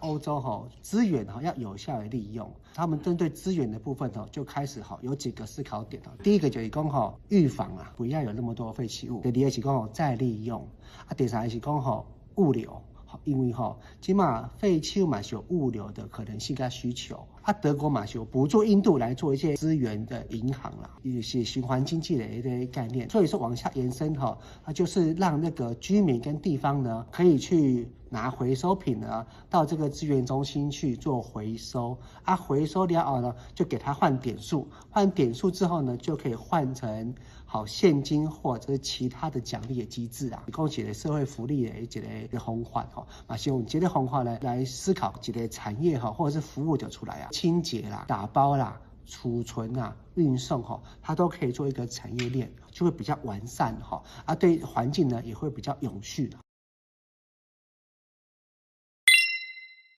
歐洲吼資源哈要有效的利用，他們針對資源的部分吼就開始哈有幾個思考點。第一個就是講吼預防啊，不要有那麼多廢棄物。第二個是講吼再利用，啊，第三個是講吼物流，因為吼這馬廢棄物嘛是有物流的可能性佮需求。啊，德國嘛是有補助印度來做一些資源的銀行啦，也是循環經濟的一個概念。所以說往下延伸哈，啊就是讓那個居民跟地方呢可以去拿回收品呢到這個資源中心去做回收，啊回收了後呢就給他換點數，換點數之後呢就可以換成好現金或者是其他的獎勵的機制啊，提供一個社會福利的一個方法吼，嘛是用這個方法來思考一個產業哈或者是服務就出來啊，清潔啦、打包啦、儲存啊、運送哈，它都可以做一個產業鏈，就會比較完善哈，啊對環境呢也會比較永續。